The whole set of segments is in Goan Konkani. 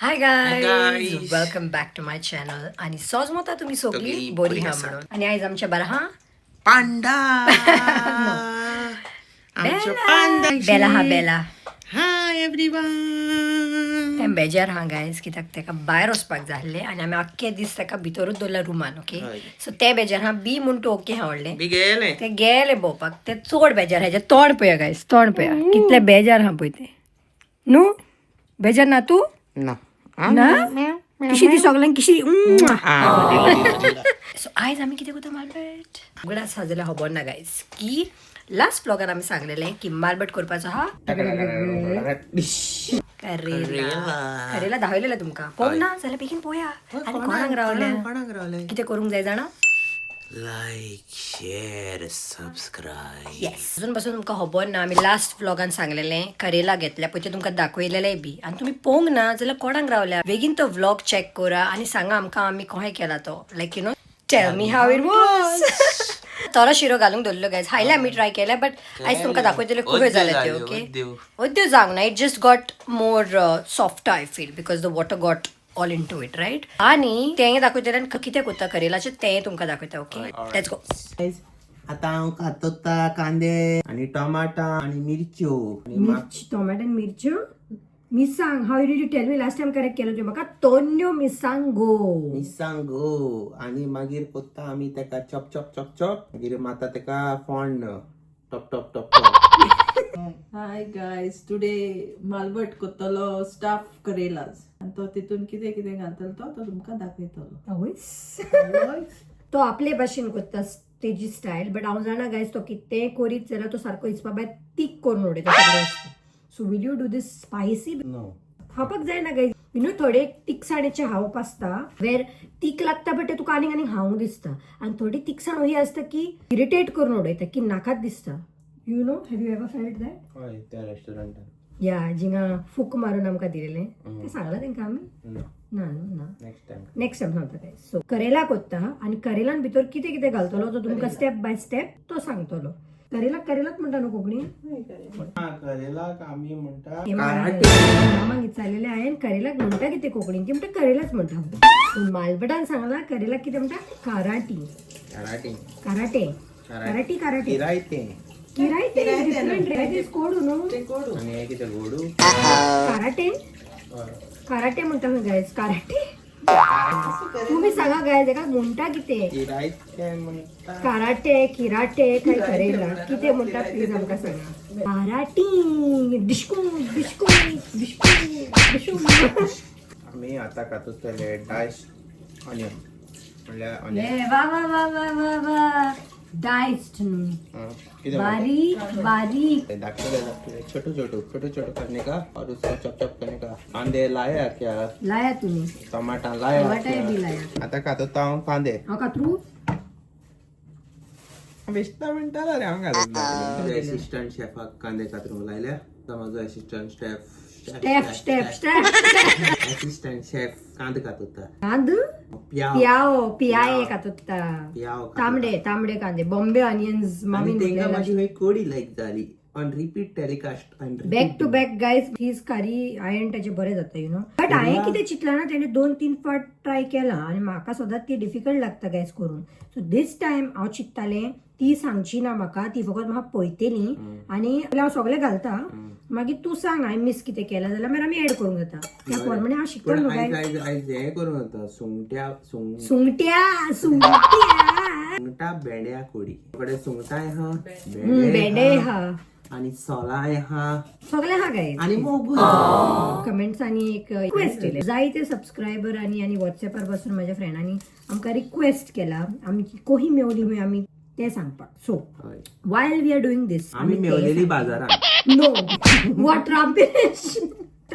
Hi guys, guys. Welcome back to my channel. आणि सोजमता तुम्ही सगळी सगळी बरी बरी हा आसा. म्हणून. आणि आयज आमच्या बरा हा पांडा, आमचो पांडा. बेला हा, बेला. Hi everyone. तें बेजार हा गायज, कित्याक तेका भायर वचपाक जाल्लें आनी आमी आख्खे दीस तेका भितरूच दवरला रुमान. ओके. हय. सो ते बेजार हा बी म्हूण तूं ओके हा व्हडलें. बी गेले. ते गेले भोंवपाक. ते चड बेजार. हेजें तोंड पळया गायज, तोंड पळया, कितले बेजार हा पळय ते. न्हू, बेजार ना तूं? ना. ना, किशी ती सगळ्यांक किशी. सो आयज आमी कितें करता? मालबट. उगडास आसा जाल्यार खबर ना गायज की लास्ट ब्लॉगान आमी सांगलेलें की मालबट करपाचो हा करेला. करेला दाखयलेलें तुमकां. पळोवंक ना जाल्यार बेगीन पळोवया. आनी कोणाक रावले? कोणाक रावले? कितें करूंक जाय जाणा? Like, share, subscribe. येस. अजून पासून तुमकां खबर ना, आमी लास्ट व्लॉगान सांगलेलें करेला घेतल्या पळय, ते तुमकां दाखयलेलें बी. आनी तुमी पळोवंक ना जाल्यार कोणाक रावल्या? बेगीन तो व्लॉग चॅक करा आनी सांगा आमकां आमी कशें केला तो. Like, tell me how it was. तोरो शिरो घालूंक दवरलो गायज. हायले आमी ट्राय केले, बट आयज तुमकां दाखयतले खूब वेळ जाले ते. ओके, अद्यो जावंक ना. It just got more soft, I feel, because the water got all into it, right? आनी तें दाखयतलें आनी कितें करता करेलाचें तें तुमकां दाखयता. Okay, let's go. आता हांव कातोता कांदे आणि टमाटा आणि मिरच्यो आणि मिरची, टोमॅटो आणि मिरच्यो, मिरसांग. How did you tell me last time? Correct केलं तुवें म्हाका. तोन्न्यो मिरसांगो. मिरसांगो. आणि मागीर कोत्ता आमी तेका चॉप चॉप चॉप चॉप. मागीर माता तेका फोण्ण, top top top top. Hi guys, today मालवट कोत्तलो स्टफ करेलाज आनी तो तितून कितें कितें घालतलो तो तो तुमकां दाखयतलो. तो आपले भाशेन करता, तेजी स्टायल. बट हांव जाणा गायज, तो कितेंय करीत जाल्यार तो सारको हिसपा भायर तीक करून उडयता सगळें वस्तू. So will you do this spicy? No. खावपाक जायना गायज. You know, थोडे तिखसाणेचे खावप आसता वेर तीक लागता, बट ते तुका आनीक आनीक खावंक दिसता. आनी थोडी तिखसाण ही आसता की इरिटेट करून उडयता, की नाकात दिसता. You know, have you ever felt that? हय, त्या रेस्टॉरंटान. या, जिंगा फूक मारून आमकां दिलेलें तें सांगलां तेंकां आमी? नो. ना न्हू, ना. Next time. नेक्स्ट टायम सांगता काय. सो करेला कोत्ता आनी करेलान भितर कितें कितें घालतलो तो तुमकां स्टेप बाय स्टेप तो सांगतलो. करेला, करेलाच म्हणटा न्हू कोंकणी? हा, करेलाक आमी म्हणटा हे मामाक विचारलेलें हांवें, करेलाक म्हणटा कितें कोंकणीन? ती म्हणटा, करेलाच म्हणटा. पूण मालभटान सांगला, करेलाक कितें म्हणटा? काराटी. कराटे. कराटे, कराटी, कराटे. किरायते. किरायते डिफरंट, कोडू न्हू. आणि हे कितें, गोडू? कराटे, कराटे म्हणटा खंय गायज. कराटे. तुम्ही सांगा गायज, एका म्हणटा कितें? किरायते म्हणटा. कराटे, किराटे काय करेला कितें म्हणटा, प्लीज आमकां सांगा. कराटी, डिस्कू डिस्कू डिस्कू डिशू. आमी आता कातुतले डायस ऑनियन, म्हणल्यार ऑनियन. ए वा वा वा वा वा वा, डायस्ड न्हू. कितें? बारीक बारीक. दाखवले दाखवले, छोटू छोटू छोटू छोटू करने का और उसको चॉप चॉप करने का. कांदे लाया क्या? लाया तुम्ही. टमाटा लाया. टमाटाय क्या? बी लाया. आता कातोता हांव कांदे. हांव कातरू. बेश्टा म्हणटाला रे, हांव घालून. असिस्टंट शेफाक कांदे कातरूंक लायल्या. आतां म्हाजो assistant chef. Step step step. Assistant chef कांदे कातोता. कांद. प्याव. पियाओ, पियाए कातोता. प्याव. तांबडे तांबडे कांदे, बॉम्बे ऑनियन्स. आणि मामीन तेंका म्हटलेलं. माझी कोडी लायक जाली on repeat telecast on. Back to back guys, his कारी हांवें ताचे बरें जाता, you know. But हांवें कितें चिंतलां ना, तेणें दोन तीन फावट ट्राय केला आनी म्हाका सदांच ती डिफिकल्ट लागता गायज करून. सो दीस टायम हांव चिंत्तालें, ती सांगची ना म्हाका, ती फकत म्हाका पळयतली आनी हांव सगळें घालता. मागीर तूं सांग हांवें मीस कितें केलां जाल्यार मागीर आमी एड करूंक जाता. त्या प्रमाणे हांव शिकता पण न्हू आयज गायज. आयज आयज हें करूं जाता, सुंगट्या सुंग सुंगट्या, सुंगट्या. सुंगटा भेंड्या कोडी कडे. सुंगटां आहा. भेंडे आहा, हा. आणि सोलां आहा. सगळें हा गायज. आणि मोगू. कमेंट्सांनी एक रिक्वेस्ट केले. जायते सबस्क्रायबर आनी आनी वॉट्सॅपार बसून माझ्या फ्रेंडांनी आमकां रिक्वेस्ट केला, आमची कोही मेवली खंय आमी तें सांगपाक. सो हय. While we are doing this, आमी मेवलेली बाजारात. No, what rubbish.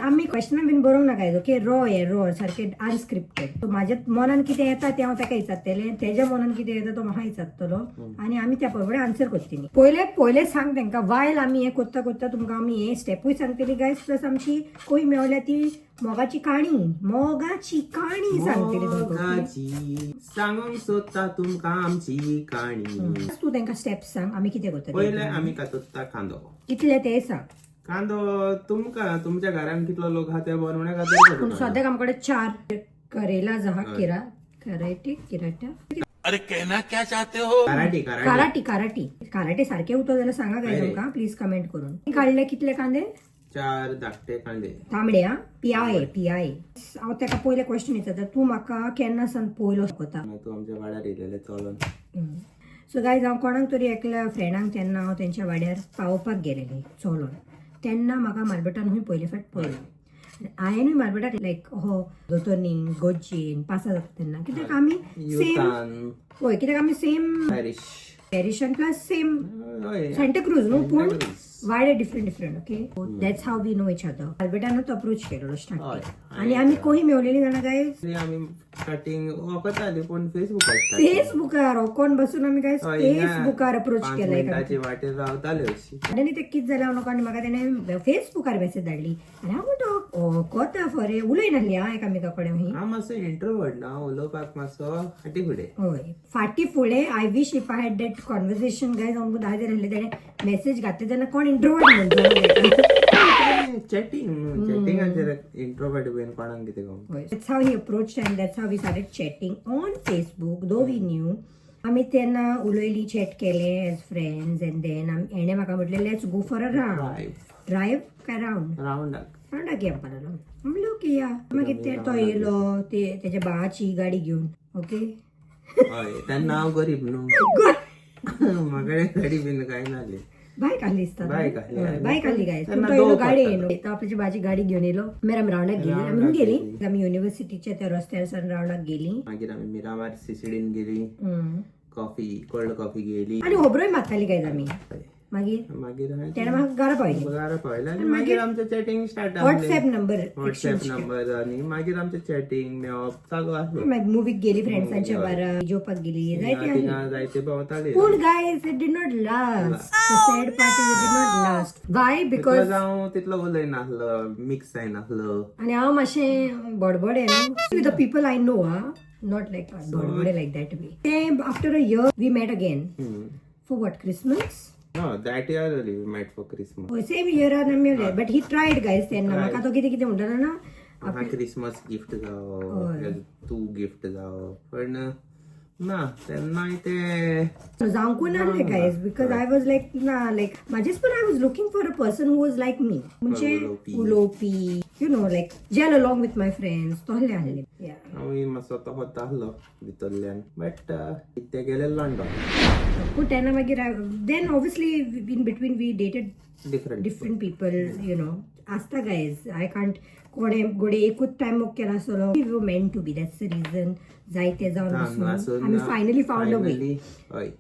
आमी क्वेश्चनां बीन बरोवंक नाका, ओके? रॉ हे रॉ, सारकें अनस्क्रिप्टेड. म्हाज्या मनान कितें येता तें हांव ताका विचारतलें, तेज्या मनान कितें येता तो म्हाका विचारतलो आनी आमी त्या प्रमाणे आन्सर करतली. पयले पयले सांग तांकां. वायल आमी हें करता करता तुमकां आमी हे स्टेपूय सांगतली गायज, प्लस आमची कोय मेवल्या ती मोगाची काणी, मोगाची काणी सांगतली तुमकां, okay? मोगाची सांगूंक सोदता तुमकां आमची काणी. तूं तांकां स्टेप्स सांग, आमी कितें करता. पयले आमी कातोता कांदो. कितले ते सांग. कांदो तुमकां तुमच्या घरान कितलो लोक आहा ते बनवण्या खातीर पूण करता. सद्याक आमकडे चार करेला आहा, किरा कराटे किराटा. कराटी कराटी. काराटी काराटी काराटे सारखे उतर जाल्यार सांगा काय तुमकां, प्लीज कमेंट करून. काडले कितले कांदे? चार धाकटे कांदे. तांबडे हा, पियाये पियाये. हांव तेका पयले क्वेश्चन विचारता, तूं म्हाका केन्ना सान पयलो शकता? तूं आमच्या वाड्यार येयलेले चलोन. सो गायज, हांव कोणाक तरी एकल्या फ्रेंडांक तेन्ना हांव तेंच्या वाड्यार पावोवपाक गेलेलें चलोन, तेन्ना म्हाका मालभटान हूंय पयले फावट पळयलो. आनी हांवेनूय मालभटाक लायक हो दोतोरनीन गोज्जेन पासा जाता तेन्ना, कित्याक आमी सेम युथान. हय, कित्याक आमी सेम पॅरिश. पॅरिशन प्लस सेम हय. सांताक्रूज न्हू, पूण वाडे different different. Okay, that's how we know each other. अल्बर्टानूच approach केलेलो स्टार्टिंग आनी आमी कोही मेवलेली जाणा गायज? तरी आमी स्टार्टिंग वखताली पूण फेसबुकार. फेसबुकार कोण बसून आमी गायज फेसबुकार अप्रोच पांच केला. मिनटाची वाटेर रावताले अशी. आनी ते कित जालें हांव नको, आनी म्हाका तेणें फेसबुकार मेसेज धाडली आनी हांव म्हणटा कोता फरे उलयनासली हा एकामेका कडेन ही. हांव मातसो इंट्रोवर्ट ना, उलोवपाक मातसो फाटी फुडें. हय, फाटी फुडें. I wish if I had that conversation, guys. आमकां धा जाय आसलें, तेणें मेसेज घातले तेन्ना कोण इंट्रोवर्ट म्हणटा? चॅटिंग चॅटिंगाचेर इंट्रोवर्ट बीन कोणाक कितें कळना. That's how he approached and that's how we started chatting on Facebook, though we knew. आमी तेन्ना उलयली, चॅट केले एज फ्रेंड्स अँड then हेणें म्हाका म्हटलें, let's go for a round. Drive. Drive काय रावंड? रावंडाक. रावंडाक या म्हणपाक लागलो. म्हणलें ओके या. मागीर ते तो येयलो ते तेच्या भावाची गाडी घेवन, ओके. हय, तेन्ना हांव गरीब न्हू, म्हाकडे गाडी बीन कांय नासली. बायक आहली दिसता. बायक आहली. हय, बायक आहली गायज. तेन्ना तो येयलो दोग गाडी पडटाले. येयलो, तो आपल्याची भाजी गाडी घेवन येयलो. मागीर आमी रावंडाक गेली, आमी रावंडाक गेली. गेली. आमी युनिव्हर्सिटीच्या त्या रस्त्यार सावन रावंडाक गेली. मागीर आमी मिरामार सिसिडीन गेली. हम्म. कॉफी, कोल्ड कॉफी गेली. आनी होबरोय मारताली गायज आमी मागीर. मागीर हांवें तेणें म्हाका घरा पावयलें. घरा पावयलें आनी मागीर आमचें chatting start. WhatsApp number. WhatsApp number आनी मागीर आमचें चॅटिंग मेळप चालू आसलें. मागीर मुवीक गेली फ्रेंड्सांच्या बारा, जेवपाक गेली जायते आसलें. थिंगा जायते भोंवताली. पूण guys, it did not last. The sad part is it did not last. Why? Because because हांव तितलो उलयनासलो, मिक्स जायनासलो. आनी हांव मातशें बडबडे न्हू with the people I know. हा, not like बडबडे like that way. ते after a year we met again. For what, Christmas? No, that year only we met for Christmas. Same इयरान आमी मेवले, बट he tried guys तेन्ना. म्हाका तो कितें कितें म्हणटालो ना. म्हाका क्रिसमस गिफ्ट जावो, तूं गिफ्ट जावो, पण ना तेन्नाय ते जावंकू नासलें guys, because I was like ना, लायक म्हाजेच पण I was looking for a person who was like me, म्हणजे उलोवपी. उलोवपी, like gel along with my friends, तसलें आहलें. Yeah. हांवूय मातसो तसोच आसलो भितरल्यान, बट ते गेले लंडन. पूण तेन्ना मागीर then obviously in between we dated different different people. आसता गायज, I can't कोणे गोडे एकूच टायम मोग केला आसतलो. We meant to be, that's the reason जायते जावन आसून आमी finally found a way. हय.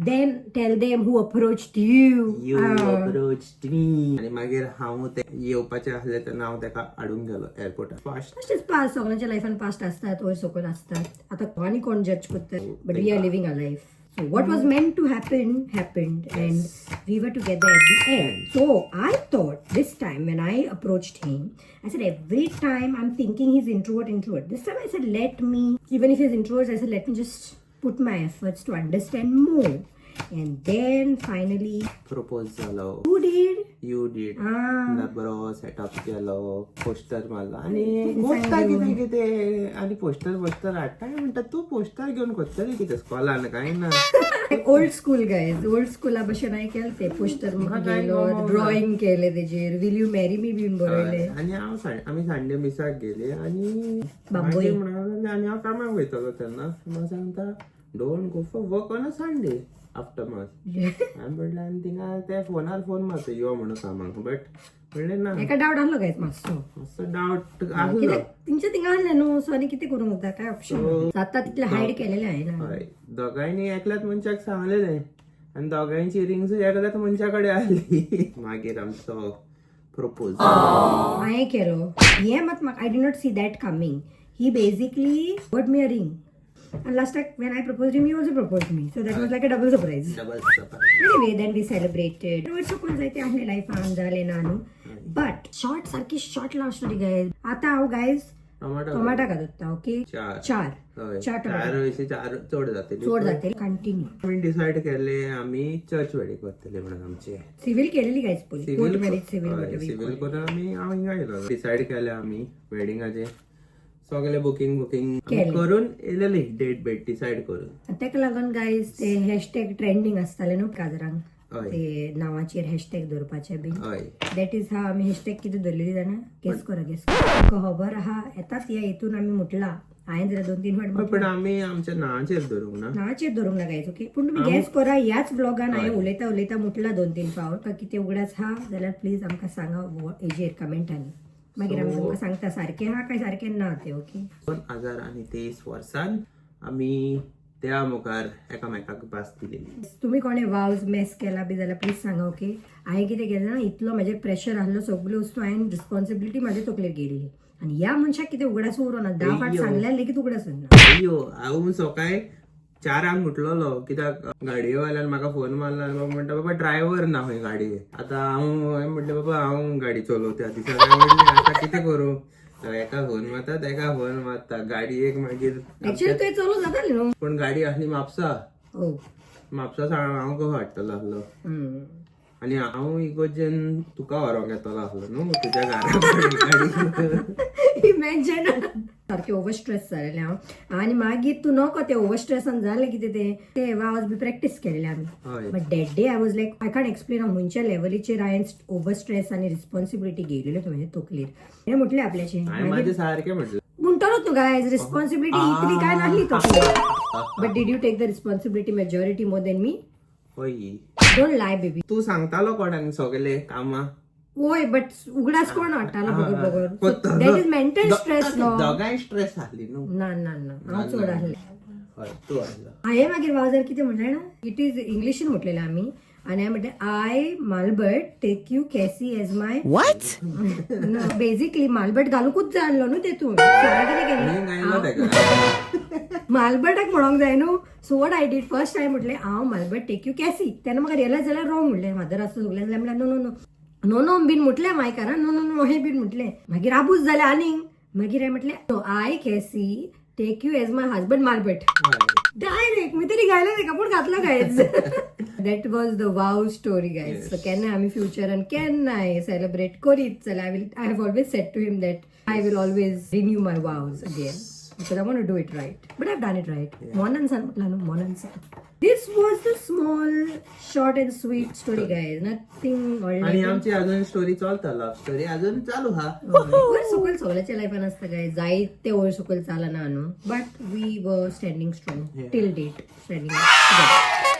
Then tell them who approach you. You approach me. आनी मागीर हांव ते येवपाचें आसलें तेन्ना हांव तेका हाडूंक गेलो एअरपोर्टार फास्ट. अशेंच पास सगळ्यांच्या लायफान पास्ट असतात, वयर सकयल असतात. आता आनी कोण जज करतात, but we are living a life. So what was meant to happen happened and we were together at the end. So I thought this time when I approached him, I said every time I am thinking he's introvert, introvert. This time I said let me, even if he's introvert, I said let me just put my efforts to understand more. And then finally propose जालो. You did. You did. Ah. बरो सेटअप केलो, पोस्टर मारलो आनी कोत्ता कितें कितें आनी पोस्टर पोस्टर हाडटा म्हणटा तूं, पोस्टर घेवन कोत्तली कितें स्कॉलान काय ना. ओल्ड स्कूल गायज, ओल्ड स्कुला भशेन हांवें केलें ते पोस्टर गेलो, ड्रॉइंग केलें तेजेर, will you marry me बीन बरयलें. आनी हांव आमी सांडे मिसाक गेली आनी बांबोळी. मागीर म्हणूंक लागले, आनी हांव कामाक वयतालो तेन्ना म्हाका सांगता, don't go for work on a Sunday after mass. हांवें म्हणलें, आनी थिंगा ते फोनार फोन मारता यो म्हणून कामाक, बट म्हणलें ना. एका डावट आहलो गायज मातसो. मातसो डावट आसलो. कित्याक तेंच्या थिंगा आहलें न्हू, सो आनी कितें करूंक जाता, काय ऑप्शन जाता तितलें हायड केलेलें हांवें ना. हय, दोगांयनी एकल्याच मनशाक सांगलेलें आनी दोगांयची रिंग्स एकल्याच मनशा कडेन आसली. मागीर आमचो प्रपोज. हांवें केलो हें मात म्हाका I did not see that coming. He basically got me a ring आनी लास्टाक when I propose him, he also propose me, so that was like a double surprise. Double. Anyway, then we celebrated. वयर सकयल जायते आहले लायफान, जालें ना न्हू, बट शॉर्ट, सारकी शॉर्ट लव स्टोरी गायज. आतां हांव गायज टोमाटो टोमाटा घालता, ओके. चार. चार. हय. चार चार टोमॅटो. वयशी चार चड जातली. चड जातले, कंटिन्यू. आमी डिसायड केले आमी चर्च वेडींग करतले म्हणून आमचे. सिव्हिल केलेली गायज पयली, कोर्ट मॅरेज, सिव्हिल. सिव्हिल करून आमी हांव हिंगा येयलो. डिसायड केले आमी वेडिंगाचे सगळे बुकींग बुकींग केलें. करून येयलेली, डेट बेट डिसायड करून. ताका लागून गायज ते हॅशटॅग ट्रेंडींग आसताले न्हू काजरांक, ते नांवाचेर हॅशटॅग दवरपाचे बी. That is हा आमी हॅशटॅग कितें दवरलेली जाणा? गेस करा, गेस करा. तुका खबर आहा येताच. ह्या हितून आमी म्हटला, हांवें जाल्यार दोन तीन फावट. हय, पण आमी आमच्या नांवाचेर धरूंक ना. नांवाचेर धरूंक ना गायज, ओके. पूण तुमी गेस करा, ह्याच ब्लॉगान हांवें उलयता उलयता म्हटला दोन तीन फावट. का कितें उगडास हा जाल्यार प्लीज आमकां सांगा हेजेर कमेंटांनी. मागीर आमी तुमकां सांगता सारकें हा काय सारकें ना तें, ओके. 2023 वर्सान आमी त्या मुखार एकामेकाक भास दिलेली. तुम्ही कोणे वावज मेस केला बी जाल्यार प्लीज सांगा, ओके. हांवें कितें केलें ना, इतलो म्हाजेर प्रेशर आहलो, सगल्यो वस्तू हांवें रिस्पॉन्सिबिलिटी म्हाजे तकलेर गेल्ली आनी ह्या मनशाक कितें उगडास उरोना. 10 फाट सांगल्यार लेगीत उगडास उरना. अय्यो, हांव सकाळी 4 उठलोलो कित्याक गाडयेवाल्यान म्हाका फोन मारला आनी बाबा म्हणटा, बाबा ड्रायव्हर ना खंय गाडये. आतां हांव, हांवें म्हटलें, बाबा हांव गाडी चलोवता त्या दिसा. काय म्हणलें, आतां कितें करूं? तो एका फोन मारता, तेका फोन मारता, गाडी एक मागीर. ऍक्च्युली तुवें चलो जातालें न्हू. पूण गाडी आसली म्हापसा. हो. म्हापसा सावन हांव कसो हाडटलो आसलो? आनी हांव इगोर्जेन तुका व्हरोंक येतलो आसलो न्हू तुज्या घरा गाडी. इमॅजिन, सारकें ओवर स्ट्रेस जालेलें हांव आनी मागीर तूं नको ते ओवर स्ट्रेसान जालें कितें, ते ते वावज बी प्रॅक्टीस केलेले आमी. But that day I was like, I can't explain हांव खंयच्या लेवलीचेर हांवें ओवर स्ट्रेस आनी रिस्पॉन्सिबिलिटी घेयलेल्यो म्हाजे तकलेर. हें म्हटलें आपल्याचें. हांवें म्हाजें सारकें म्हटलें. म्हणटलोच न्हू गायज, रिस्पॉन्सिबिलिटी इतली काय नासली तकलेर. But did you take the responsibility majority more than me? हय. Don't lie, baby. तूं सांगतालो कोणाक सगळे कामां. वय, बट उगडास कोण हाडटालो बगर बगर? That is mental stress न्हू. दोगांय स्ट्रेस आहली न्हू. ना ना ना, हांव चड आहलें. हय, तूं आहलो. हांवें मागीर वावजार कितें म्हणलें ना, it is इंग्लिशीन म्हटलेलें आमी आनी हांवें म्हटलें, I Malbert take you Cassie as my What? Basically मालबर्ट घालूंकूच जाय आसलो न्हू तेतून. So हांवें कितें हांवें केलें, गायलो तेका. मालबर्टाक म्हणोंक जाय न्हू. So what I did first हांवें म्हटलें, हांव मालबर्ट टेक you कॅसी. तेन्ना म्हाका रियलायज जाल्यार रॉंग म्हणलें. फादर आसता सगळें जाल्यार म्हणल्यार, no no no no no बीन म्हटलें मायकार, नो नो नो हें बीन म्हटलें. मागीर आबूज जालें आनीक. मागीर हांवें म्हटलें, I Cassie take you as my husband Malbert. Direct मी तरी घायला ताका पूण घातलो guys. That was the vow story, guys. So केन्ना आमी फ्युचरान केन्नाय सेलिब्रेट करीत जाल्यार I will, I have always said to him that I will always renew my vows again because I want to do it right. But I've done it right. मोनान सान म्हटलं न्हू, मोनान सान. This was the small, short and sweet story, guys. Nothing आणि आमची अजून स्टोरी चलता, लव्ह स्टोरी अजून चालू हा. वयर सकयल सगळ्याच्या लायफान आसता काय, जायते वयर सकयल चलना न्हू, but we were standing strong till date, standing.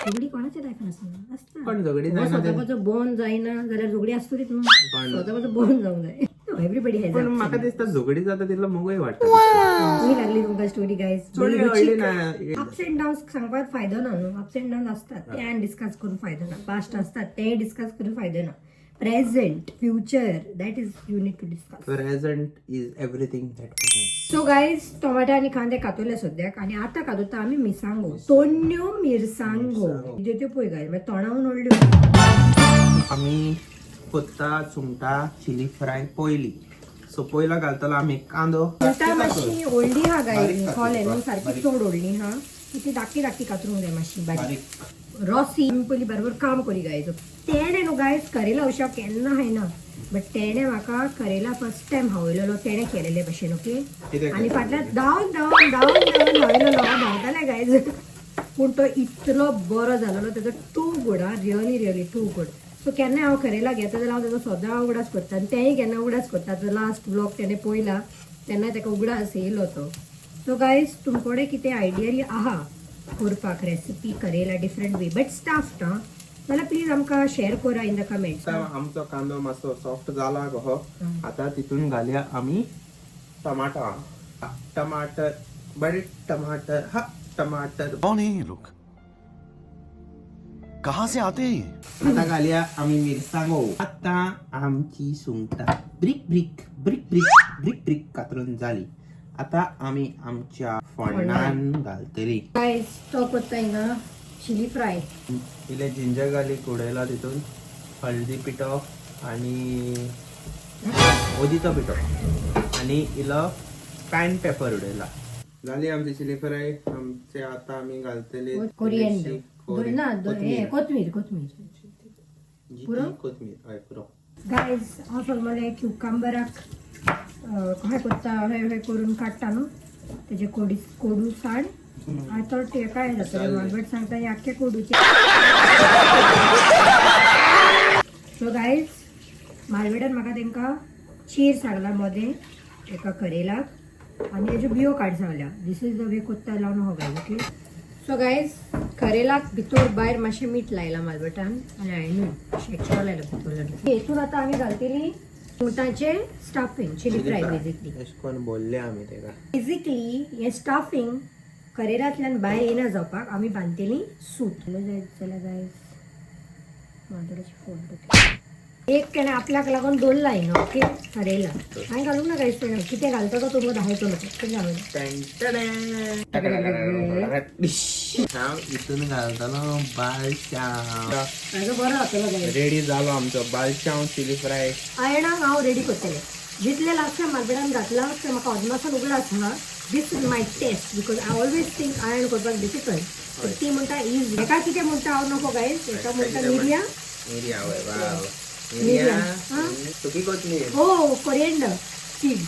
झगडी कोणाच्या लायफान आसना? आसता. पण झगडी जायना ते. स्वतापाचो बोन जायना जाल्यार झगडी आसतलीच न्हू. स्वतापाचो बोन जावंक जाय. Everybody has. पण म्हाका दिसता झगडी जाता तितलो मोगूय वाडटा. कशी लागली तुमकां स्टोरी गायज? चड व्हडली ना. अप्स अँड डाउन्स सांगपाक फायदो ना न्हू. अप्स अँड डाउन असतात ते आनी डिस्कस करून फायदो ना. पास्ट असतात तेय डिस्कस करून फायदो ना. Present, future, that is you need to discuss. Present is everything that matters. So guys, tomato आणि कांदे कातोले सद्याक आणि आता कातोता आमी मिरसांगो, तोन्न्यो मिरसांगो त्यो पळय गायज, मागीर तोंडावन ओडल्यो. आमी कोत्ता सुंगटा चिली फ्राय पयली. सो पयलो घालतलो आमी कांदो. सुंगटां मातशी व्हडली हा गायज, बारीक कळ्ळें न्हू? कातरून, सारकी चड व्हडली हा ती, धाकटी धाकटी कातरूंक जाय मातशी बारीक. बारीक. रॉसी आमी पयलीं बरोबर काम करी गायज. तेणें न्हू गायज, करेला अशें केन्ना खायना, बट तेणें म्हाका करेला फर्स्ट टायम हावयलेलो तेणें केलेले भशेन, ओके. कितें? आनी फाटल्यान धांवन धांवन धांवन धांवन हावयलेलो. हांव धांवतालें गायज, पूण तो इतलो बरो जालेलो तेजो, टू गूड हा, really really too good. So केन्नाय हांव करेला घेता जाल्यार हांव तेजो सदां उगडास करता आनी तेंय केन्ना उगडास करता. तो लास्ट ब्लॉग तेणें पळयला तेन्ना तेका उगडास येयलो तो. सो गायज, तुमकोडे कितें आयडिया आहा करपाक रेसिपी करेला डिफरंट वे बट स्टाफ्ड हा जाल्यार प्लीज आमकां शेअर करा इन the comments. आता आमचो कांदो मातसो सॉफ्ट जाला कहो, आता तितून घालया आमी टमाटर. टमाटर, बरे टमाटर हा टमाटर. कौन है ये लोग, कहां से आते हैं ये? आता घालया आमी मिरसांगो. आता आमची सुंगटां break break break break break break कातरून जाली. आता आमी आमच्या फोंडान घालतली. गायज, तो करता हिंगा चिली फ्राय. इल्लें जिंजर गार्लीक उडयला तितून, हळदी पिठो आणि ओदीचो पिठो आणि इलो. कायन पेपर उडयला. जाली आमची चिली फ्राय. आमचे आता आमी घालतले कोरिएंडर. थोडीशी ना, कोथमीर. कोथमीर, कोथमीर. जी पुरो? ती कोथमीर, हय, पुरो. गायज, हांव सोडमले क्युकंबराक कशें करता, अहें अहें करून काडटा न्हू तेजे कोडी कोडू साण. आतां ते काय जातलें, मालबट सांगता हें आख्खें कोडूचें. सो गायज, मालवेटान म्हाका तांकां चीर सांगला मदें एका करेलाक आनी हेज्यो बियो काड सांगल्या. This is the way कोत्ता लावन हो गायज. ओके, सो गायज, करेलाक भितर भायर मातशें मीठ लायलां मालबटान आनी हांवें एक्स्ट्रा लायलां भितर. हेतून आतां आमी घालतली सुंगटाचें स्टफींग, चिली फ्राय बेजिकली. अशें कोण बोल्ले आमी तेका. बेजिकली हें स्टफींग करेलांतल्यान भायर येना जावपाक आमी बांदतली सूत जाल्यार गायज, मालबटाची फोन. एक तेणें आपल्याक लागून दवरला हिंगा. ओके, करेला हांवें घालूंक ना गायज. तेणें कितें घालता तो तुमकां दाखयतलो. कितें घालूं? हांव हितून घालतलो बालचाव. हाजो बरो जातलो गायज. रेडी जालो आमचो बालचाव चिली फ्राय. आयणाक हांव रेडी करतलें. जितलें लास्ट टायम मालबेडान घातलां तें म्हाका अदमासान उगडास आहा. This is my test because I always think iron करपाक डिफिकल्ट, ती म्हणटा इजी. हेका कितें म्हणटा हांव नको गायज. हेका म्हणटा मिरयां. मिरया, वय, वाव. मिरया. मिरया. हा? सुकी कोथमीर. हो, कोरिएंडर सीड्स,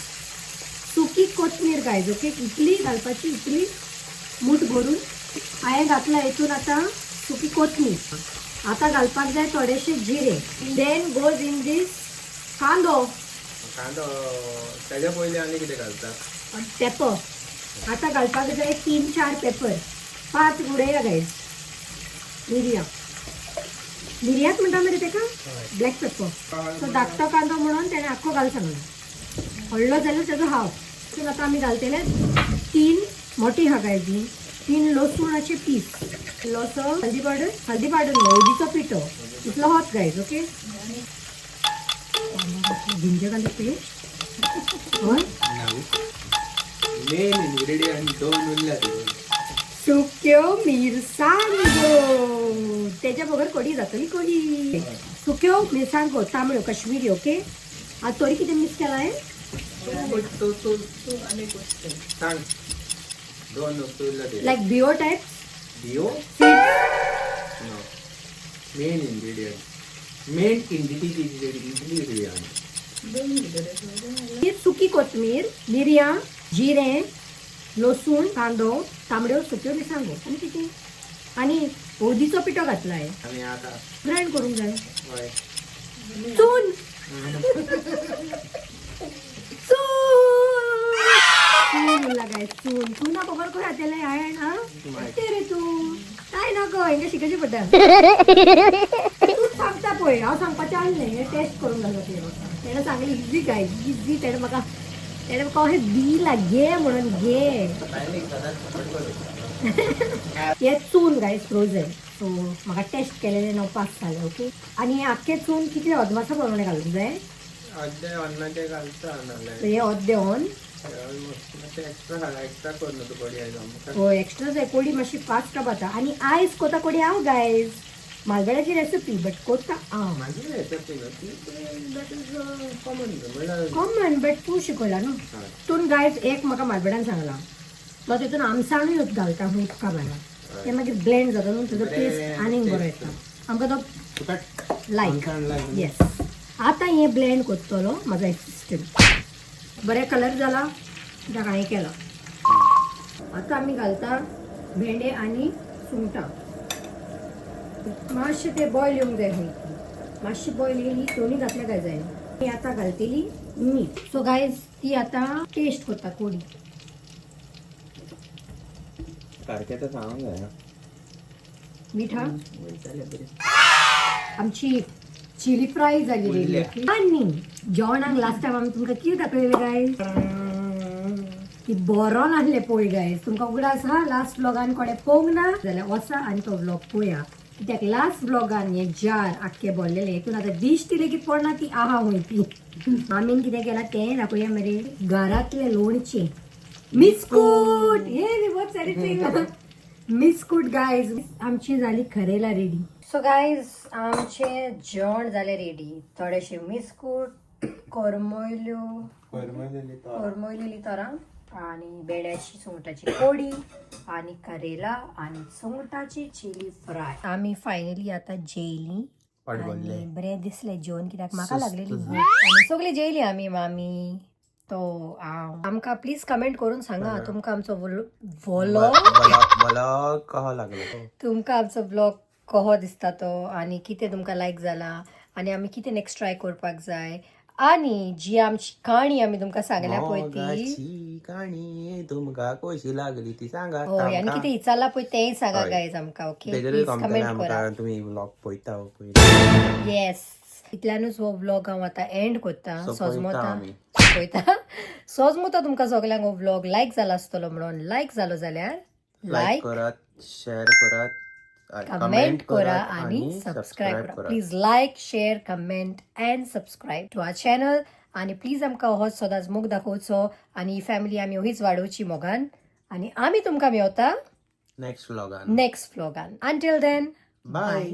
सुकी कोथमीर गायज. ओके, इतली घालपाची, इतली मूठ भरून हांवें घातला. हितून आतां सुकी कोथमीर. आतां घालपाक जाय थोडेशे जिरे. Then goes in दीस कांदो. कांदो तेज्या पयलीं आनी कितें घालता? पेपर आतां घालपाक जाय, तीन चार पेपर, पांच उडया गायज. मिरयां, मिरयांच म्हणटा मरे तेका, ब्लॅक पेपर. सो धाकटो कांदो म्हणून तेणें आख्खो घाल सांगलो, व्हडलो जाल्यार तेजो हाफ. तितून आतां आमी घालतले तीन मोटी हा गायज, ही तीन लसूणाचे पीस, इल्लोसो हल्दी पावडर, हल्दी पावडर न्हू, हळदीचो पिठो इतलो होत guys. Okay, ginger garlic paste, हय. मेन इन्ग्रेडियंट दोन उरल्या तितून. सुक्यो मिरसांगो, तेच्या बगर कडी जातली कडी. सुक्यो मिरसांगो तांबड्यो, काश्मीरी. ओके, आतां तोरी कितें मिक्स केलां हांवें? तूं तूं तूं आनी गोश्ट. सांग, दोन वस्तू उरल्या तितून. लायक बियो टायप. बियो no, main ingredient, main ingredient. दोन भितर. ही सुकी कोथमीर, मिरयां, जिरें, लसूण, कांदो, तांबड्यो सुक्यो मिरसांगो आनी कितें आनी हळदीचो पिठो घातला हांवें. आनी आतां ग्रायंड करूंक जाय. हय. चून, चून, चून उरला काय? चून, चुना बगर खंय जातलें हांवें? आं, कितें रे तूं, काय नको, हेंका शिकचें पडटा. तूं सांगता पळय, हांव सांगपाचें आहलें. हें टेस्ट करूंक घालता तुवें म्हाका. तेणें सांगलें इजी काय इजी. तेणें म्हाका, तेणें म्हाका अशें दिलां, घे म्हणून, घे. हे चून गायज फ्रोजन. सो म्हाका टेस्ट केलेलें णव पास जालें. ओके, आनी हें आख्खें चून कितलें अदमासा प्रमाणे घालूंक जाय? अर्दे अन्नाचें घालता नाल्यार. सो हें अर्दें ऑन. ऑलमोस्ट मातशें एक्स्ट्रा, एक्स्ट्रा कर न्हू तूं बडी आयज. हो, एक्स्ट्रा जाय. कोडी मातशी फास्ट रावता आनी आयज कोता कोडी हांव गायज. मालवेड्याची रेसिपी बट कोता हांव. माझी रेसिपी न्हू ती, that is common म्हणल्यार. कॉमन, बट तूं शिकयला न्हू. तितून गायज एक म्हाका मालवेड्यान सांगलां, तो तितून आमसाणूय घालता खंय उदका भायर. ते मागीर ब्लेंड जाता न्हू, तेजो टेस्ट आनीक बरो येता. आमकां तो तुका लायक. आमसाण लायक. येस, आतां हें ब्लेंड करतलो म्हाजो एसिस्टंट. बरें कलर जाला कित्याक हांवें केला. आतां आमी घालता भेंडे आनी सुंगटां. मातशें ते बॉयल येवंक जाय खंय. मातशी बॉयल येयली, दोनी घातल्या काय जाय. ती आतां घालतली मीठ. सो गायज, ती आतां टेस्ट करता कोडी. सारकें तर सांगूंक जाय. मीठ हा. जालें बरें. आमची चिली फ्राय जाली उरल्या. रेडी. आनी जेवणाक लास्ट टायम आमी तुमकां कितें दाखयलें गायज? की बरो नासलें पळय गायज. तुमकां उगडास आहा लास्ट व्लॉगान? कोणें पळोवंक ना जाल्यार वचा आनी तो व्लॉग पळया, कित्याक लास्ट व्लॉगान हे जार आख्खे भरलेले. हितून आतां दिश्टी लेगीत पडना ती आहा खंय ती. मामीन कितें केलां तें दाखोवया मरे. घरांतलें लोणचें, मिस्कूट, हे रिवर्स मिस्कूट. गायज, आमची झाली खरेला रेडी. सो गायज, आमचे जेवण जालें रेडी. थोडेशे मिस्कूट, करमयल्यो, करमयलेली तोरां. आणि बेड्याची सुंगटाची कोडी आणि करेला आणि सुंगटाची चिली फ्राय. आम्ही फायनली आता जेली पोट आणि भरले. बरें दिसलें जेवन, कित्याक म्हाका लागलेली भूक आनी सगळी जेयली आमी. मामी तो हांव. आमकां प्लीज कमेंट करून सांगा तुमकां आमचो व्लॉग मला कहो लागलो. तुमकां आमचो ब्लॉग कहो दिसता तो आनी कितें तुमकां लायक जाला आनी आमी कितें नेक्स्ट ट्राय करपाक जाय आनी जी आमची काणी आमी तुमकां सांगल्या पळय ती मोगाची काणी तुमका कशी लागली ती सांगा. हय, आनी कितें विचारला पळय तेंय सांगा गायज आमकां. ओके, तेजेरूय प्लीज कमतले कमेंट करा. आमकां तुमी व्लॉग पळयता पळय. येस, इतल्यानूच हो व्लॉग हांव आतां एंड करता. सोंपयता सोजमोता आमी. सोंपयता. सोजमोता तुमकां सगल्यांक हो व्लॉग लायक जाला आसतलो म्हणून. लायक जालो जाल्यार लायक लायक करात, शेअर करात, कमेंट करा आणि सबस्क्राईब करा. Please like, share, comment and subscribe to our channel. आणि प्लीज आमकां होच सदांच मोग दाखोवचो आणि ही फॅमिली आमी हीच वाडोवची मोगान आणि आमी तुमकां मेवता नेक्स्ट व्लॉगान. नेक्स्ट व्लॉगान. Until then, bye.